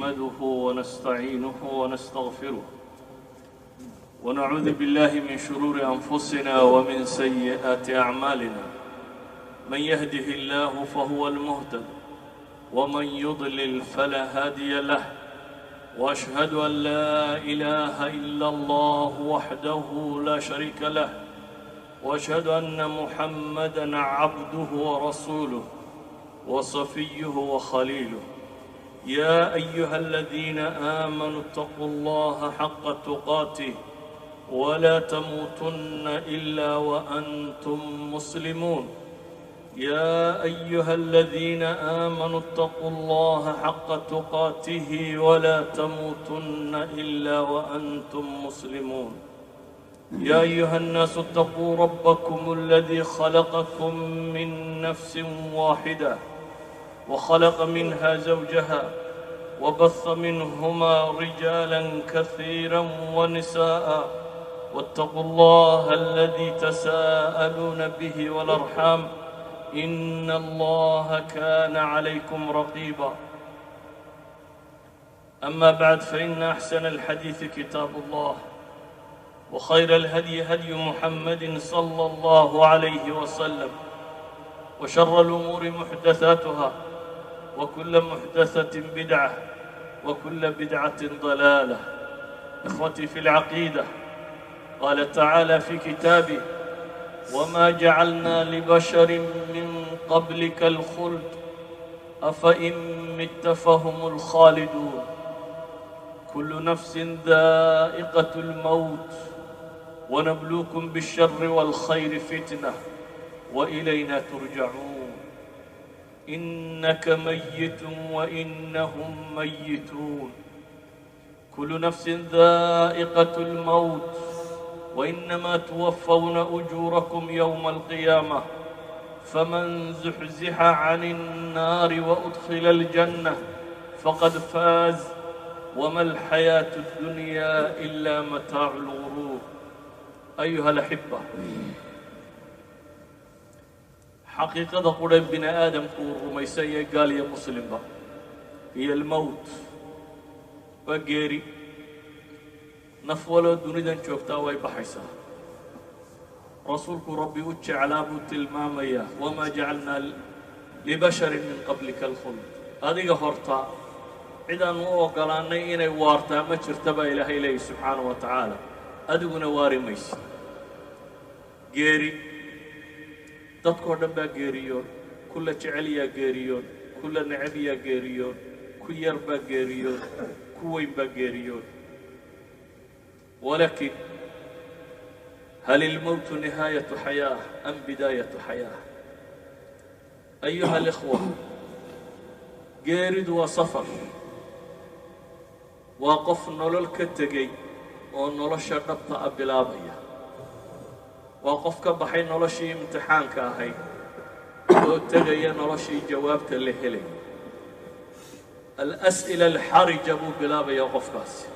نحمده ونستعينه ونستغفره ونعوذ بالله من شرور أنفسنا ومن سيئات أعمالنا، من يهده الله فهو المهتد ومن يضلل فلا هادي له، وأشهد أن لا إله إلا الله وحده لا شريك له، وأشهد أن محمدا عبده ورسوله وصفيه وخليله. يا أيها الذين آمنوا اتقوا الله حق تقاته ولا تموتن إلا وأنتم مسلمون. يا أيها الذين آمنوا اتقوا الله حق تقاته ولا تموتن إلا وأنتم مسلمون. يا أيها الناس اتقوا ربكم الذي خلقكم من نفس واحدة وخلق منها زوجها وبث منهما رجالا كثيرا ونساء، واتقوا الله الذي تساءلون به والأرحام إن الله كان عليكم رقيبا. أما بعد، فإن أحسن الحديث كتاب الله، وخير الهدي هدي محمد صلى الله عليه وسلم، وشر الأمور محدثاتها، وكل محدثة بدعة، وكل بدعة ضلالة. إخوتي في العقيدة، قال تعالى في كتابه: وما جعلنا لبشر من قبلك الخلد أفإن مت فهم الخالدون. كل نفس ذائقة الموت ونبلوكم بالشر والخير فتنة وإلينا ترجعون. إنك ميت وإنهم ميتون. كل نفس ذائقة الموت وإنما توفون أجوركم يوم القيامة، فمن زحزح عن النار وأدخل الجنة فقد فاز، وما الحياة الدنيا إلا متاع الغرور. أيها الأحبة، xaqiiqada qudhe bini aadamku uu rumaysan yahay, gaal iyo muslimba, hiya almowt, waa geeri. Naf waloo dunidan joogtaa way baxaysaa. Rasuulku Rabbi u jeclaa buu tilmaamayaa: wamaa jacalnaa libasharin min qablika alkhuld. Adiga horta cid aanu u oggolaannay inay waartaa ma jirta baa Ilaahay leeyahy subxaanahu wa tacaala. Adiguna waari maysa. Geeri dadkoo dhan baa geeriyoon, kula jecel yaa geeriyoon, kula necab yaa geeriyoon, ku yar baa geeriyoon, ku weyn baa geeriyoon. Walakin hal ilmowtu nihaayatu xayaah am bidaayatu xayaah? Ayuha alikhwa, geeridu waa safar, waa qof nolol ka tegey oo nolosha dhabta a bilaabaya, waa qof ka baxay noloshii imtixaanka ahayd oo tegaya noloshii jawaabta la helay. Alas'ila alxarija buu bilaabayaa qofkaasi,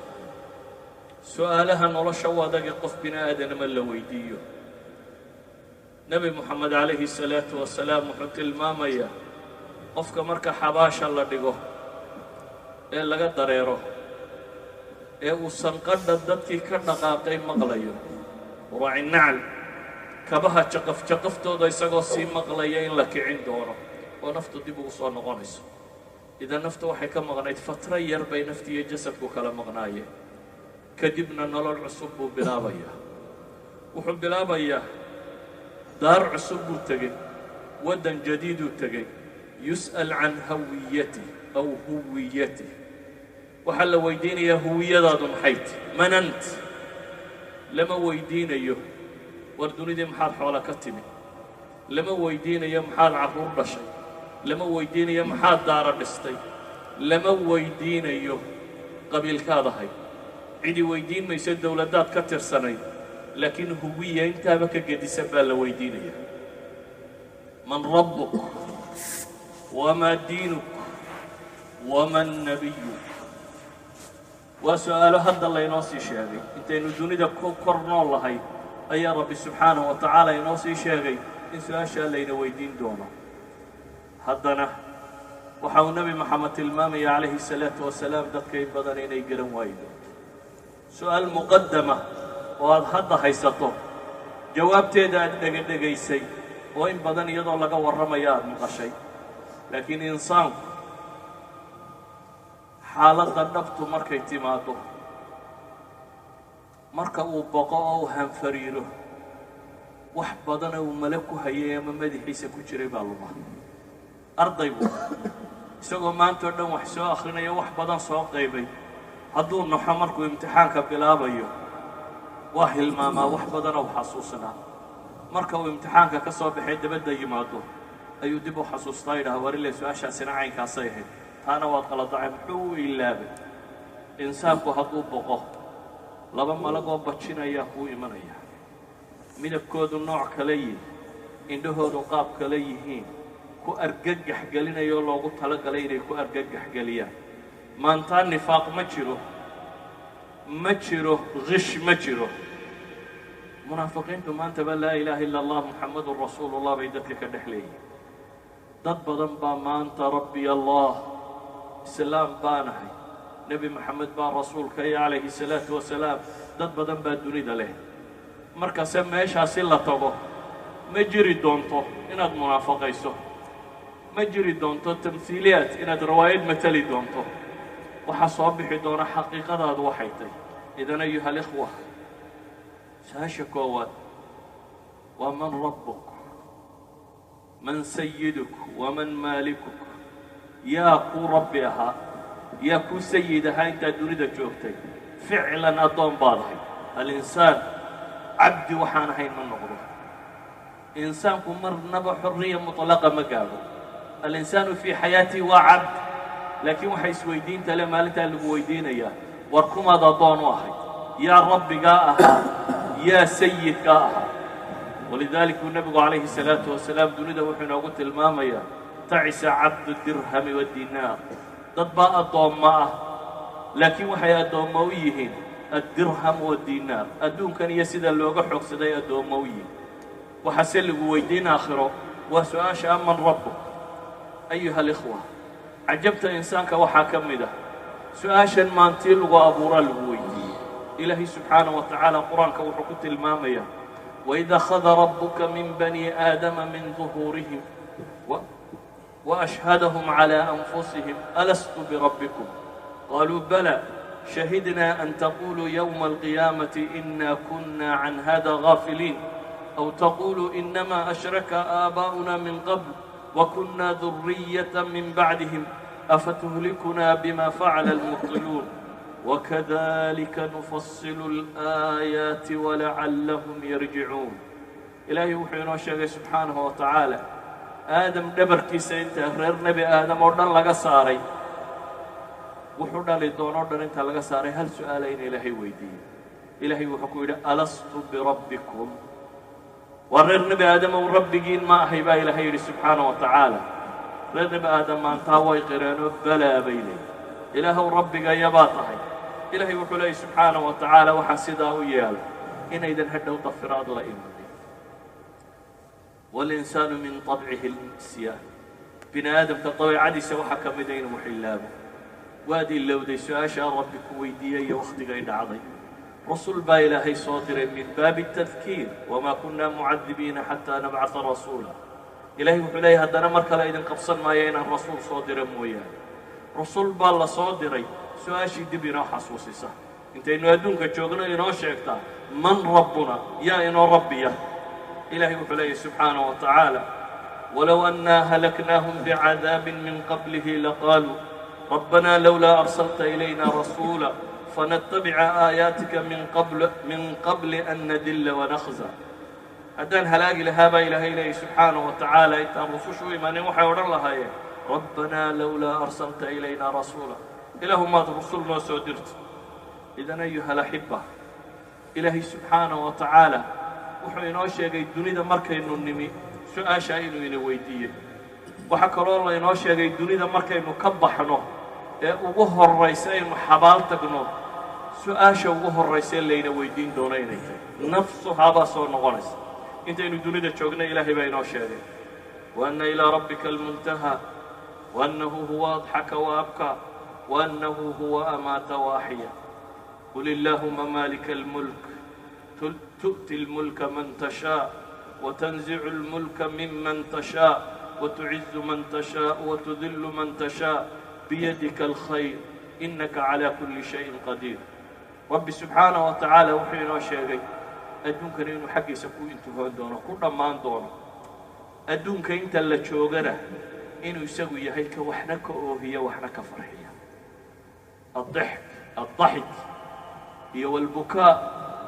su'aalaha nolosha u adage qof bini aadanama la weydiiyo. Nebi Moxamed calayhi salaatu wasalaam wuxuu tilmaamayaa qofka marka xabaasha la dhigo ee laga dareero ee uu sanqadha dadkii ka dhaqaaqay maqlayo, raaci nacal, kabaha jaqaf jaqaftooda isagoo sii maqlaya, in la kicin doono oo naftu dib ugu soo noqonayso. Idan naftu waxay ka maqnayd fatro yar bay nafti iyo jasadku kala maqnaayeen. Kadibna nolol cusub buu bilaabayaa. Wuxuu bilaabayaa daar cusub buu tegey, waddan jadiiduu tegey. Yus'al can hawiyatih aw huwiyatih. Waxaa la weydiinayaa: huwiyadaadu maxay ti? Man ant? Lama weydiinayo war dunidii maxaad xoola ka timi, lama weydiinayo maxaad carruur dhashay, lama weydiinayo maxaad daara dhistay, lama weydiinayo qabiilkaad ahay. Cidi weydiin mayso dowladdaad ka tirsanayd, laakiin huwiya intaaba ka gedisan baa la weydiinaya: man rabbuk, wamaa diinuk, waman nabiyuk? Waa su'aalo hadda laynoo sii sheegay. Intaynu dunida ku kor nool lahay ayaa Rabbi subxaanahu wa tacaala inoo sii sheegay in su-aashaa layna weydiin doono. Haddana Waxa uu Nebi Moxamed tilmaamaya calayhi salaatu wasalaam dadka in badan inay garan waayi doonto. Su-aal muqadama oo aada hadda haysato, jawaabteeda aada dhegadhegaysay oo in badan iyadoo laga warramaya aada maqashay, laakiin insaanku xaaladda dhabtu markay timaaddo, marka uu boqo oo uu hanfariiro, wax badana uu male ku hayay ama madaxiisa ku jiray baa luma. Ardaygu isagoo maanta o dhan wax soo akhrinayo, wax badan soo qaybay, hadduu naxo markuu imtixaanka bilaabayo, waa hilmaamaa wax badana u xasuusnaa. Marka uu imtixaanka ka soo baxay dabadda yimaado ayuu dib u xasuustaa, yidhaha warile su-aashaasina caynkaasay ahayd, taana waad qaladacay. Muxuu u ilaabay? Insaanku hadduu boqo, laba malagoo bajinayaa kuu imanaya, midabkoodu nooc kale yihin, indhahoodu qaab kale yihiin, ku argagax gelinayoo loogu talagalay inay ku argagax geliyaan. Maantaa nifaaq ma jiro, ma jiro qish, ma jiro munaafiqiintu. Maantaba laa ilaaha ila allah Muxamadun rasuulullah bay dadka ka dhex leeyihin. Dad badan baa maanta rabbi allah, islaam baanahay, Nebi Moxamed baa rasuulkaya calayhi salaatu wasalaam, dad badan baa dunida leh. Markase meeshaasi la tago, ma jiri doonto inaad munaafaqayso, ma jiri doonto tamhiiliyaad inaad rawaayad matali doonto. Waxaa soo bixi doona xaqiiqadaadu waxay tahy. Idan ayuha alikhwa, su-aasha koowaad waa man rabbuk, man sayiduk, waman maalikuk? Yaa kuu rabbi ahaa, yaa kuu sayid ahaa intaad dunida joogtay? Ficlan addoon baad ahay. Alinsaan cabdi waxaan ahayn ma noqdo. Insaanku marnaba xorriya mutlaqa ma gaadho. Alinsaanu fii xayaatihi waa cabd, laakiin waxay isweydiinta le maalintaa lagu weydiinayaa: war kumaad addoon u ahayd? Yaa rabbigaa ahaa? Yaa sayidkaa ahaa? Walidalik buu nebigu calayhi salaatu wasalaam dunida wuxuu inoogu tilmaamayaa tacisa cabdu dirhami waddinaar. Dad baa addoomma ah, laakiin waxay addoommo u yihiin addirham waddinaar, adduunkan iyo sida looga xoogsaday addoommo u yihiin. Waxaase lagu weydiin aakhiro waa su-aasha aman rabbuk. Ayuha alikhwa, cajabta insaanka waxaa ka mid ah su-aashan maantii lagu abuuraa lagu weydiiyey. Ilaahay subxaanaه wa tacaala qur-aanka wuxuu ku tilmaamayaa: waid akhada rabuka min bani aadama min duhuurihim وأشهدهم على أنفسهم ألست بربكم قالوا بلى شهدنا أن تقولوا يوم القيامة إنا كنا عن هذا غافلين أو تقولوا إنما أشرك آباؤنا من قبل وكنا ذرية من بعدهم أفتهلكنا بما فعل المبطلون وكذلك نفصل الآيات ولعلهم يرجعون. إلهي wuxuu inoo sheegay subxaanahu wa tacaala Aadam dhabarkiisa inta reer Nebi Aadam oo dhan laga saaray, wuxuu dhali doonoo dhan inta laga saaray, hal su-aala in Ilaahay weydiiyey. Ilaahay wuxuu ku yidhi: alastu birabbikum? Waa reer Nebi Aadamow, rabbigiin ma ahay? Baa Ilaahay yidhi subxaana wa tacaala. Reer Nebi Aadam maantaa way qireenoo balaa bay leeyihin, Ilaahow rabbigayabaa tahay. Ilaahay wuxuu leeyay subxaana wa tacaala: waxaan sidaa u yeelay inaydan hadhow dafiraad la imanin. Walinsaanu min طabcihi اlisyaan, bini aadamka dabeecadiisa waxaa ka mida inuu xillaabo. Waad ilowday su-aashaa rabbi ku weydiiyey iyo wakhtigay dhacday. Rasul baa Ilaahay soo diray min baabi الtadkiir: wamaa kunna mucadibiina xataa nabcata rasuula. Ilahay wuxuu leeyahy haddana mar kale idin qabsan maayo inaan rasuul soo dira mooyaane. Rasuul baa la soo diray su-aashii dib inoo xasuusisa intaynu adduunka joogno, inoo sheegtaa man rabbuna, yaa inoo rabbiya. Ilahay wuxuu leeyahy subxaanaه wa tacaala: walow annaa halaknaahum bicadaabin min qablihi laqaaluu rabbana lowlaa arsalta ilayna rasuula fanatabica aayaatika min qabli an nadilla wanakhza. Haddaan halaagi lahaa, baa Ilaahay leeyay subxaanaه wa tacaala, intaan rusushu u imanin, waxay odhan lahaayeen: rabbanaa lowlaa arsalta ilayna rasuula, Ilaahu maad rusul noo soo dirto. Idan ayuha alaxiba, Ilaahay subxaanaه wa tacaala wuxuu inoo sheegay dunida markaynu nimi su-aashaa inuu ina weydiiyey. Waxaa kaloo laynoo sheegay dunida markaynu ka baxno ee ugu horraysa aynu xabaal tagno, su-aasha ugu horraysa layna weydiin doono inay tahay nafsuhaa baa soo noqonaysa. Intaynu dunida joogna Ilaahay baa inoo sheegay: wa anna ilaa rabbika almuntahaa. Waannahu huwa adxaka waabkaa, waannahu huwa amaata waaxya. Qul illaahuma maalika almulk tu'ti اlmulka man tashaa watanzicu اlmulka miman tashaa watucizu man tashaa watudillu man tashaa biyadika alkhayr inaka calaa kuli shayin qadiir. Rabbi subxaanah wa tacaala wuxuu inoo sheegay adduunkana inuu xaggiisa ku intihoon doono, ku dhammaan doono. Adduunka inta la joogana inuu isagu yahay ka waxna ka oohiya, waxna ka farxiya. Adixk, addaxik iyo walbukaa,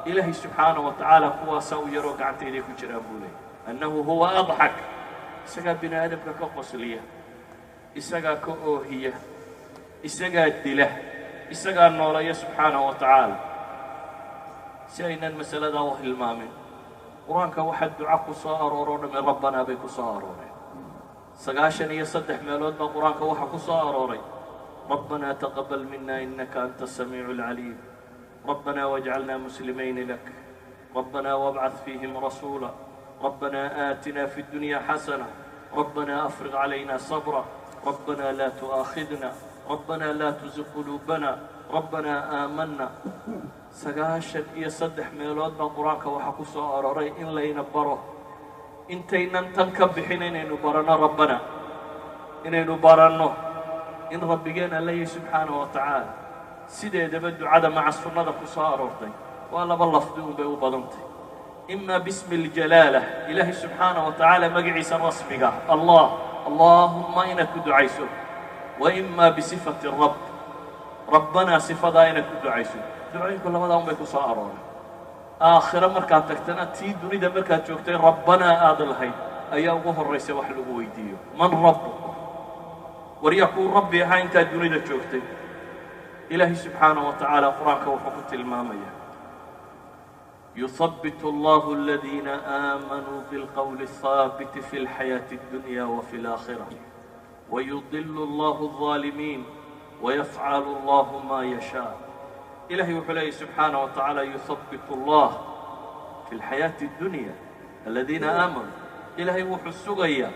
Ilaahay subxaanah wa tacaala kuwaasaa u yaroo gacantayday ku jiraan buu leeyay. Annahu huwa adxak, isagaa bini aadamka ka qosliya, isagaa ka oohiya, isagaa dila, isagaa noolaya subxaanahu wa tacaala. Si aynan masaladaa u hilmaamin, Qur-aanka waxaa duca ku soo arooroo dhamme rabbanaa bay ku soo arooreen. 93 meelood baa Qur-aanka waxaa ku soo arooray rabbanaa taqabal mina inaka anta asamiicu alcaliim, rabbanaa wajcalna muslimayni lak, rabbanaa wabcad fiihim rasuula, rabbanaa aatina fi اddunya xasana, rabbanaa afriq calayna sabra, rabbanaa laa tu'aakhidna, rabbanaa laa tuziq quluubana, rabbanaa aamana. 93 meelood baa Qur-aanka waxaa ku soo aroray in layna baro intaynan tan ka bixin inaynu baranno rabbana, inaynu baranno in Rabbigeen alla yahy subxaanahu wa tacaala. Sideedaba ducada maca sunnada ku soo aroortay waa laba lafdi un bay u badantay: ima bismi اljalaala, Ilaahay subxaanaه wa tacaala magaciisa rasmiga Allah, Allaahumma, inaad ku ducayso, wa ima bisifati rabb, rabbanaa, sifadaa inaad ku ducayso. Ducooyinku labadaa un bay ku soo arooray. Aakhiro markaad tagtana, tii dunida markaad joogtay rabbanaa aada lahayd ayaa ugu horraysa wax lagu weydiiyo: man rabbuk? Waryaa kuu rabbi ahaa intaad dunida joogtay? Ilaahay subxaanaه wa tacaala Qur-aanka wuxuu ku tilmaamaya: yuhabbit allahu aladiina aamanuu bilqowli الhaabiti fi اlxayaaةi اddunya wafi اlaakhira wayudilu allahu الظaalimiin wayafcalu allahu ma yashaa. Ilahay wuxuu leeyay subxaanaه wa tacaala: yuhabbit allah fi اlxayaaةi اddunya aladiina aamanuu. Ilaahay wuxuu sugayaa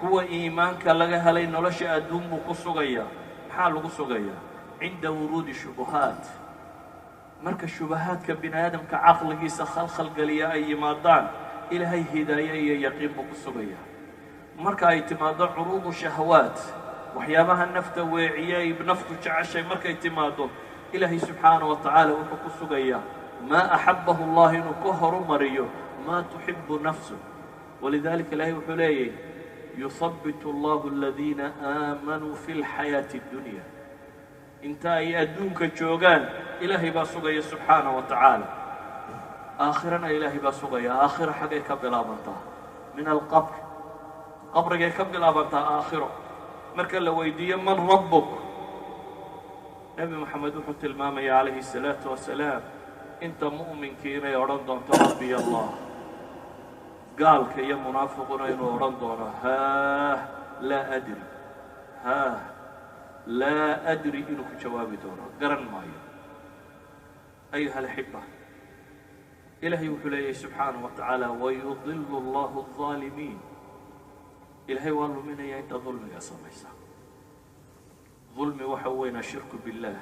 kuwa iimaanka laga helay nolosha adduun buu ku sugayaa. Maxaa lagu sugayaa? Cinda wuruudi shubuhaat, marka shubahaadka bini aadamka caqligiisa khalkhalgeliya ay yimaadaan, Ilaahay hidaaye iyo yaqiin buu ku sugayaa. Marka ay timaaddo curuudu shahawaat, waxyaabaha nafta weeciye ay naftu jeceshay markay timaaddo, Ilaahay subxaanaه wa tacaala wuxuu ku sugayaa maa axabbahu Allah inuu ka horumariyo maa tuxibu nafsu. Walidaalika Ilaahay wuxuu leeyahy: yuhabbit allahu aladiina aamanuu fi اlxayaaةi اddunya. Inta ay adduunka joogaan Ilaahay baa sugaya subxaanaه wa tacaala, aakhirana Ilaahay baa sugaya. Aakhiro xaggay ka bilaabantaa? Min alqabr, qabrigay ka bilaabantaa. Aakhiro marka la weydiiyo man rabbuk, Nebi Moxamed wuxuu tilmaamaya calayhi الsalaatu wasalaam inta mu'minkii inay odhan doonto rabbiy Allah, gaalka iyo munaafiquna inuu odhan doono haah laa adri, haah laa adri, inuu ku jawaabi doono garan maayo. Ayuha alaxiba, Ilaahay wuxuu leeyahay subxaanaه wa tacaala: wayudilu allahu الظaalimiin. Ilaahay waa luminaya inta dulmiga samaysa. Dulmi waxa weynaa shirku biاllah,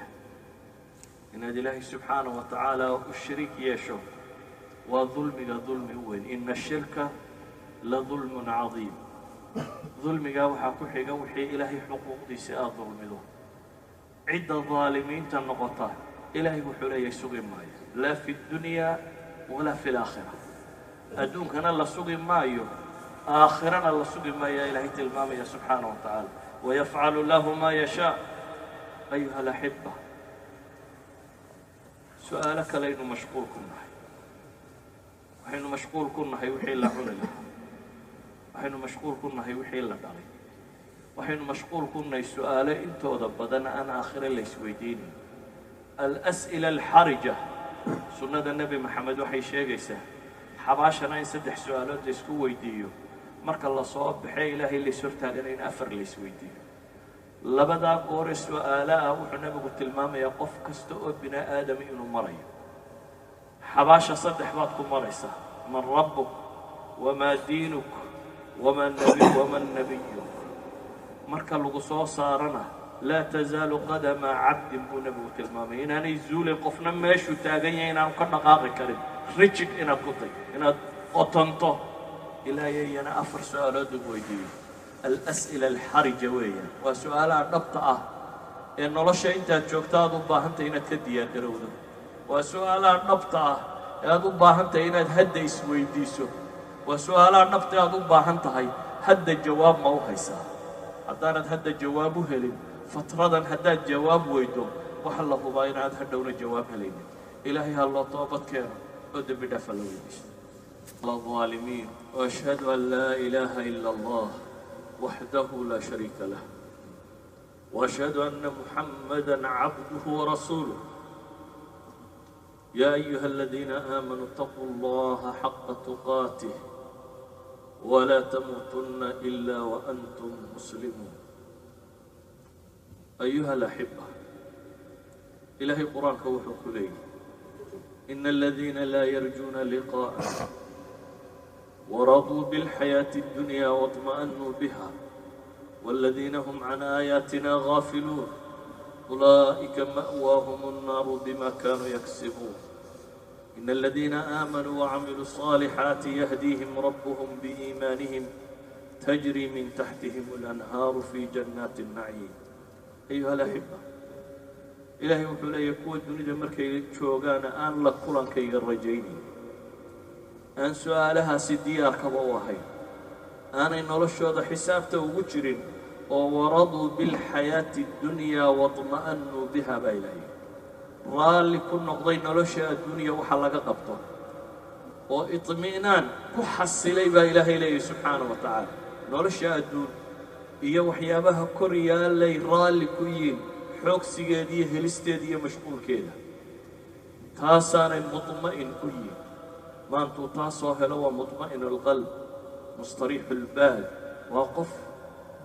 inaad Ilaahay subxaanaه wa tacaala u shariik yeesho waa dulmiga dulmi u weyn. Ina ashirka la dulmun cadiim. Dulmigaa waxaa ku xiga wixii Ilaahay xuquuqdiisa aada dulmido. Cidda daalimiinta noqota Ilaahay wuxuu leeyahay sugi maayo, laa fi اddunya walaa fi اlaakhira. Adduunkana la sugi maayo, aakhirana la sugi maayo, Ilaahay tilmaamaya subxaanaه wa tacaala: wayafcalu lahu ma yashaa. Ayuha alaxiba, su-aalo kalaynu mashquul ku nahay. Waxaynu mashquul ku nahay wixii la cuni lahaa, waxaynu mashquul ku nahay wixii la dhalay, waxaynu mashquul ku nahay su-aalo intooda badan aan aakhire la isweydiinayn, alas'ila alxarija. Sunnada Nebi Maxamed waxay sheegaysaa xabaashana in saddex su-aalood la isku weydiiyo, marka lasoo baxee Ilaahay lays hortaagana in afar la isweydiiyo. Labadaa goore su-aalo ah wuxuu Nebigu tilmaamayaa qof kasta oo bini aadami inuu marayo. Xabaasha saddex baad ku maraysaa: man rabbuk, wamaa diinuk, waman nabiyuk. Marka lagu soo saarana, laa tasaalu qadama cabdin buu Nebigu tilmaamay, inaanay zuulayn qofna meeshuu taagan yahay, inaanu ka dhaqaaqi karin, rigid inaad ku tay, inaad qotonto, ilaa iyana afar su-aalood lagu weydiiyo. Alas'ila alxarija weeyaan, waa su-aalaha dhabta ah ee nolosha intaad joogto aad u baahantahay inaad ka diyaargarowdo, waa su-aalaha dhabta ah ee aad u baahan tahay inaad hadda isweydiiso, waa su-aalaha dhabta ee aad u baahan tahay hadda jawaab ma u haysaa. Haddaanad hadda jawaab u helin fatradan, haddaad jawaab weydo, waxa la hubaa inaad hadhowna jawaab helaynin. Ilaahay ha loo toobad keeno oo dembi dhaafa la weydiisto. الظالمين وأشهد أن لا إله إلا الله وحده لا شريك له وأشهد أن محمدا عبده ورسوله. يا أيها الذين آمنوا اتقوا الله حق تقاته ولا تموتن إلا وأنتم مسلمون. أيها الأحبة، إلهي قرآنك wuxuu ku leeyahy: إن الذين لا يرجون لقاءنا ورضوا بالحياة الدنيا واطمأنوا بها والذين هم عن آياتنا غافلون أولئك مأواهم النار بما كانوا يكسبون. إن الذين آمنوا وعملوا الصالحات يهديهم ربهم بإيمانهم تجري من تحتهم الأنهار في جنات النعيم. أيها الأحبة، Ilaahay wuxuu leeyahy kuwa dunida markay joogaana aan la kulankayga rajaynayn, aan su-aalahaasi diyaarkaba u ahayn, aanay noloshooda xisaabta ugu jirin, oo waraduu bilxayaati اddunyaa waطma'annuu biha baa ilaahay, raalli ku noqday nolosha adduunya waxa laga qabto oo iطmi'naan ku xasilay baa Ilaahay leeyahy subxaana wa tacaala. Nolosha adduun iyo waxyaabaha kor yaallay raalli ku yihiin, xoogsigeeda iyo helisteeda iyo mashquulkeeda, taasaanay mudma'in ku yihin. Maantuu taa soo helo waa mudma'in alqalb, mustariixu lbaal, waa qof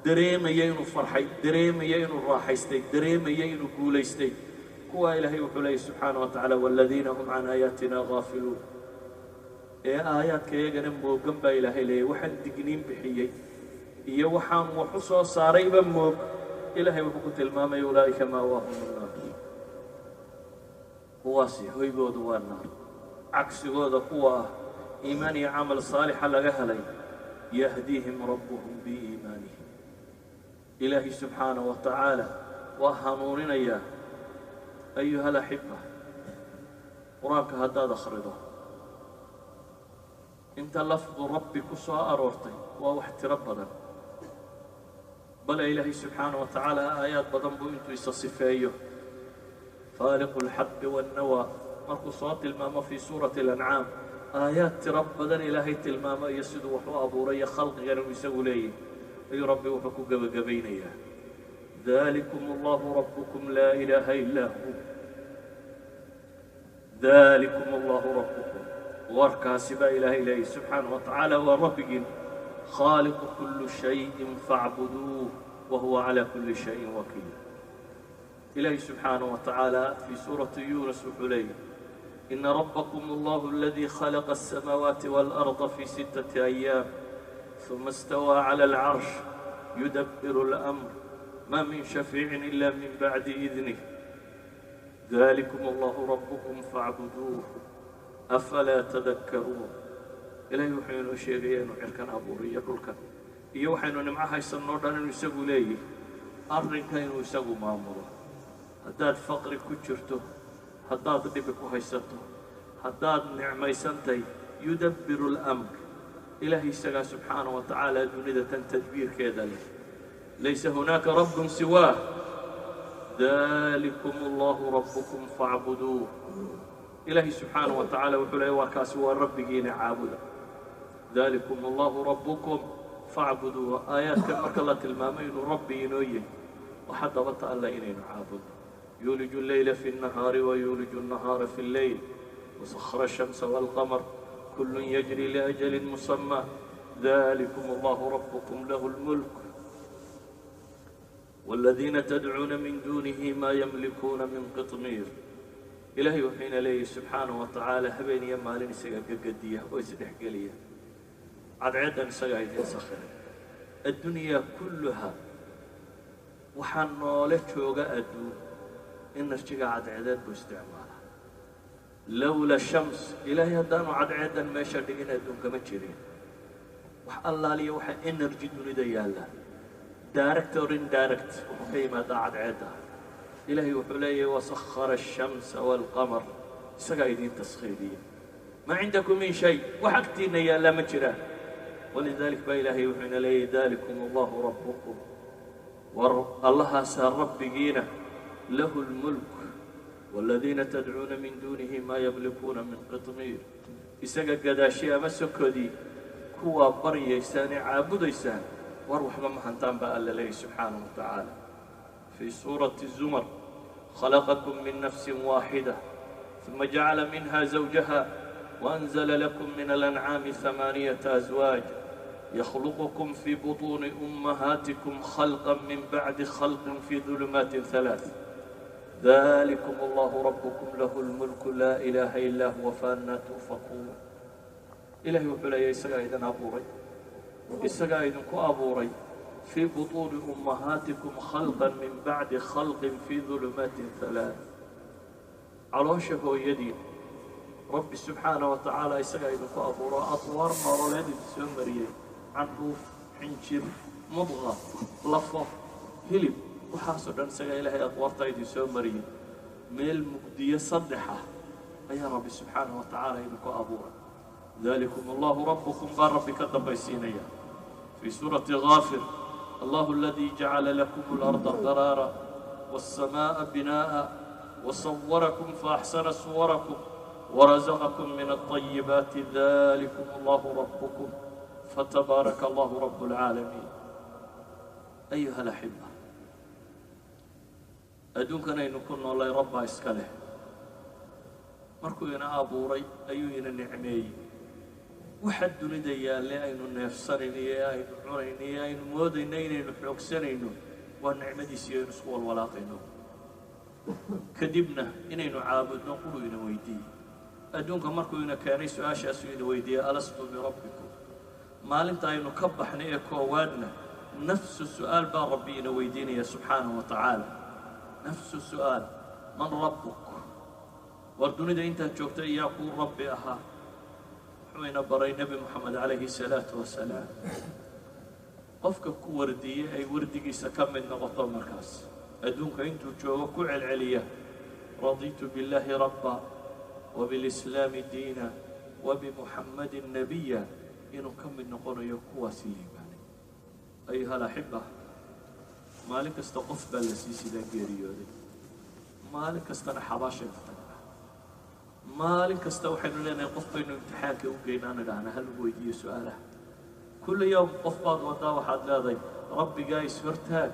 dareemaya inuu farxay, dareemaya inuu raaxaystay, dareemaya inuu guulaystay. Kuwaa Ilaahay wuxuu leeyay subxaana wa tacaala: waladiina hum can aayaatina gaafiluun, ee aayaadka iyagana moogan baa Ilaahay leeyay. Waxaan digniin bixiyey iyo waxaan wax u soo saarayba moog. Ilaahay wuxuu ku tilmaamaya: ulaa'ika maawaahum annaar, kuwaasi hoygoodu waa naar. Cagsigooda kuwa ah iimaan iyo camal saalixa laga helay, yahdiihim rabbuhum biiimaanihim, Ilaahay subxaana wa tacaala waa hanuuninayaa. Ayuha alaxiba, qur-aanka haddaad akhrido, inta lafdu rabbi ku soo aroortay waa wax tiro badan. Bale Ilaahay subxaana wa tacaala aayaad badan buu intuu isa sifeeyo, faaliqu alxabbi waannawaa markuu soo tilmaamo fii suurati alancaam, aayaad tiro badan Ilaahay tilmaamo iyo siduu wax u abuuray iyo khalqigan uu isagu leeyahy, ayuu Rabbi wuxuu ku gebagabaynayaa: dalikum allahu rabbukum laa ilaaha illaa hu. Dalikum allahu rabbukum, warkaasi baa Ilaahay leeyahy subxaana wa tacaala, waa Rabbigiin, khaaliqu kuli shayin facbuduuh wa huwa calaa kuli shayin wakiil. Ilaahay subxaana wa tacaala fii suurati Yuunus wuxuu leeyahy: ina rabbakum allahu aladii khalaqa aلsamaawaati waalarda fii sittati ayaam ثuma istawaa clى alcarsh yudabiru اlamr ma min shafiicin ila min bacdi idnih dalikum allahu rabbukum facbuduuh afalaa tadakkaruun. Ilahay wuxuu inoo sheegaya inuu cirkan abuuriyo, dhulkan iyo waxaynu nimco haysanoo dhan inuu isagu leeyahy, arrinka inuu isagu maamulo. Haddaad faqri ku jirto, haddaad dhibi ku haysato, haddaad nicmaysantay, yudabbiru اlamr, Ilaahay isagaa subxaana wa tacaala dunida tan tadbiirkeeda leh. Laysa hunaaka rabbun siwaah. Dalikum allahu rabbukum facbuduuh. Ilaahay subxaana wa tacaala wuxuu leeyay: waa kaasi, waa Rabbigiina, caabuda. Dalikum allahu rabbukum facbuduuh. Aayaadkan marka la tilmaamay inuu Rabbi inoo yahay, waxaa dabata alla inaynu caabudno. Yuuliju اlleyla fi الnahaari wayuuliju الnahaara fi اlleyl wasakhara الshamsa wاlqamar kul yajri liأjali musamى dalikum allahu rabbukum lahu اlmulk wاladiina tadcuuna min dunihi ma yamlikuuna min qitmiir. Ilaahay wuxuu ina leeyahy subxaanaه wa tacaala habeen iyo maalin isaga gagadiya oo isdhexgeliya, cadceeddan isagaa idiin sakhiray, addunyaa kulluha. Waxaa noole jooga adduun energy-ga cadceedeed buu isticmaalaa. Lowla shams, Ilaahay haddaanu cadceedan meesha dhigin, adduunkama jirin. Wax allaaliya waxa energy dunida yaalla, direct or indirect, wuxuu ka yimaadaa cadceedda. Ilaahay wuxuu leeyahay: "Wasakhara ashamsa waalqamar", isagaa idiin taskhiiriya. Maa cindakum min shay, wax agtiinna yaallaa ma jiraan. Walidalik baa Ilaahay wuxuu ina leeyahay: "Dalikum Allahu rabbukum", war Allahaasaa rabbigiina, "lahu lmulk waaladiina tadcuuna min duunihi maa yamlikuuna min qitmiir". Isaga gadaashi ama sokodii kuwaa baryaysaan ee caabudaysaan, war waxba ma hantaan baa Alla leeyahy subxaanahu wa tacaala. Fii suurati Zumar: "Khalaqakum min nafsin waaxida ثuma jacala minha zawjaha وأنزل لكم من الأنعام ثمانية أزواج يخلقكم في بطون أمهاتكم خلقا من بعد خلق في ظلمات ثلاث ذلكم الله ربكم له الملك لا إله إلا هو فأنى تؤفكون". Ilaahay wuxuu leeyahay: isagaa idin abuuray, isagaa idinku abuuray "في بطون أمهاتكم خلقا من بعد خلق في ظلمات ثلاث". Caloosha hooyadiin Rabbi subxaana wa tacaala isagaa idinku abuuro, atwaar nololeed idin soo mariyey, candhuuf, xinjir, mudqa, lafo, hilib, waxaasoo dhan isagaa Ilaahay atwaartaa idin soo mariyey. Meel mugdiyo saddex ah ayaa Rabbi subxaana wa tacaala idinku abuuray. "ذلكم الله ربكم" baa Rabbi ka dambaysiinaya. Fii suurati Gaafir: "الله الذي جعل لكم الأرض قرارا والسماء بناء وصوركم فأحسن صوركم ورزقكم من الطيبات ذلكم الله ربكم فتبارك الله رب العالمين". أيها الأحبة, adduunkan aynu ku noolay Rabbaa iska leh. Markuu ina abuuray ayuu ina nicmeeyey. Waxa dunida yaalle aynu neefsanayno iyo aynu cunayno iyo aynu moodayno inaynu xoogsanayno waa nicmadiisi aynu isku walwalaaqayno. Kadibna inaynu caabudno quruu ina weydiiyey. Adduunka markuu ina keenay su-aashaasuu ina weydiiyey: "ألست بربكم?" Maalinta aynu ka baxnay ee koowaadna nafsu su'aal baa Rabbi ina weydiinaya subxaanahu wa tacaala, nafsu su'aal: "من ربك?" War dunida intaad joogta iyaa kuu Rabbi ahaa? Wuxuu ina baray Nebi Moxamed calayhi salaatu wasalaam, qofka ku wardiyey ay wardigiisa ka mid noqoto markaas adduunka intuu joogo ku celceliya: "رضيت بالله ربا وبالإسلام دينا وبمحمد نبيا", inuu ka mid noqonayo kuwaasi liibaanay. أيها الأحبة, maalin kasta qof baa la sii sidaa geeriyooday, maalin kastana xabaashaynu tagnaa, maalin kasta waxaynu leenahay qof baynu imtixaanka u geynaa, nidhaahna ha lagu weydiiyo su-aalaha. Kulla yowm qof baad wadaa, waxaad leedahay Rabbigaa is-hortaag,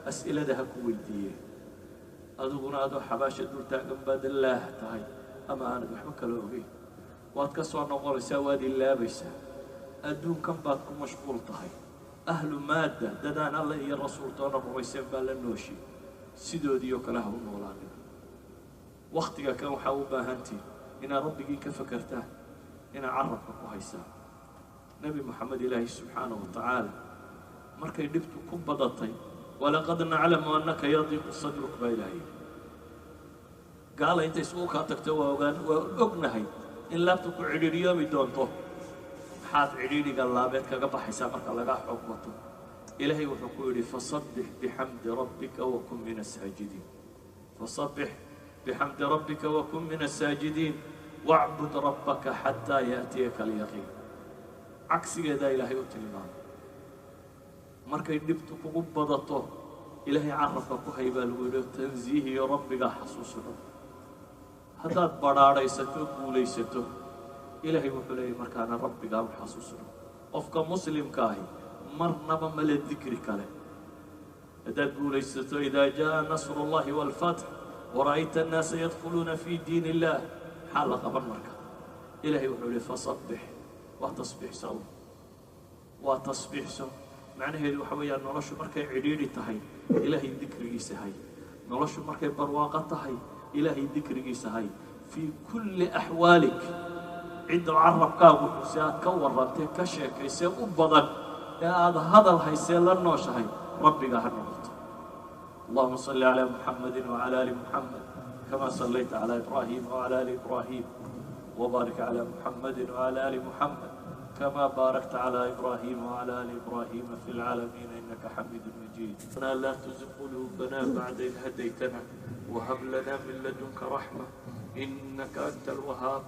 as'ilada ha ku weydiiye. Adiguna adoo xabaasha dul taagan baad laah tahay ama aanad waxba kala ogeyn. Waad ka soo noqonaysaa, waad ilaabaysaa, adduunkan baad ku mashquul tahay. Ahlu maadda, dadaan Alla iyo rasuultoona rumayseen baa la nooshi, sidoodii oo kale ha u noolaanin. Wakhtiga kan waxaa u baahantihin inaad Rabbigii ka fakertaan, inaad carabka ku haysaan Nebi Moxamed. Ilaahi subxaanahu wa tacaala markay dhibtu ku badatay, "ولقد نعلم أنك يضيق صدرك" baa Ilahay yidhi. Gaala intay isugu kaa tagto, waa ogaan, waa ognahay in laabta ku cidhiidhiyoomi doonto. Maxaad cidhiidhiga laabeed kaga baxaysaa marka lagaa xoog wato? Ilaahay wuxuu ku yidhi: "فسبح بحمد ربك وكن من الساجدين، فسبح بحمد ربك وكن من الساجدين واعبد ربك حتى يأتيك اليقين". Cagsigeedaa Ilaahay u tilmaamay. Markay dhibtu kugu badato, Ilaahay carabka ku hay baa lagu yidhi, tansiihiyo Rabbigaa xasuusno. Haddaad badhaadhaysato, guulaysato, Ilaahay wuxuu leeyay markaana Rabbigaa u xasuusno. Qofka muslimka ahi marnaba male dikri kale. Haddaad guulaysato, "إذا جاء نصر الله والفتح ورأيت الناس يدخلون في دين الله", maxaa la qaban marka? Ilaahay wuxuu yihi: "فسبح", waa tasbiixso, waa tasbiixso. Macnaheedu waxa weeyaan, noloshu markay cidhiidhi tahay, Ilaahay dikrigiisa hay. Noloshu markay barwaaqo tahay, Ilaahay dikrigiisa hay. في كل أحوالك, cidda carabkaagu xuse aad ka warrantee, ka sheekaysee u badan ee aada hadal haysee la nooshahay, Rabbiga ha noqoto. Allahuma salli calaa Muxamadi wacala ali Muxamed kama sallayta calaa Ibraahim wacala ali Ibraahim, wbaarik calaa Muxamadi wacala ali Muxamed kama baarakta calaa Ibraahima wacala ali Ibraahima fi lcaalamiin inaka xamiidu majiid. Rabbana laa tuzig quluubana bacda id hadaytana whab lana min ladunka raxma inaka anta alwahaab.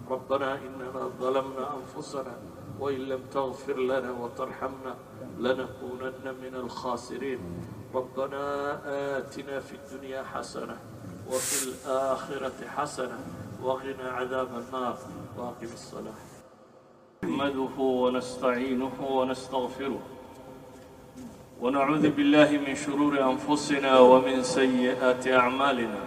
Rabbana inana ظalamna anfusana wain lam tغfir lana وtarxamna lanakunana min alkhasiriin. Rabbana aatina fi اdunya xasana wfi اlآkhiraةi xasana wqina cadaab الnar waaqim الصلاة. نحمده ونستعينه ونستغفره ونعوذ بالله من شرور أنفسنا ومن سيئات أعمالنا.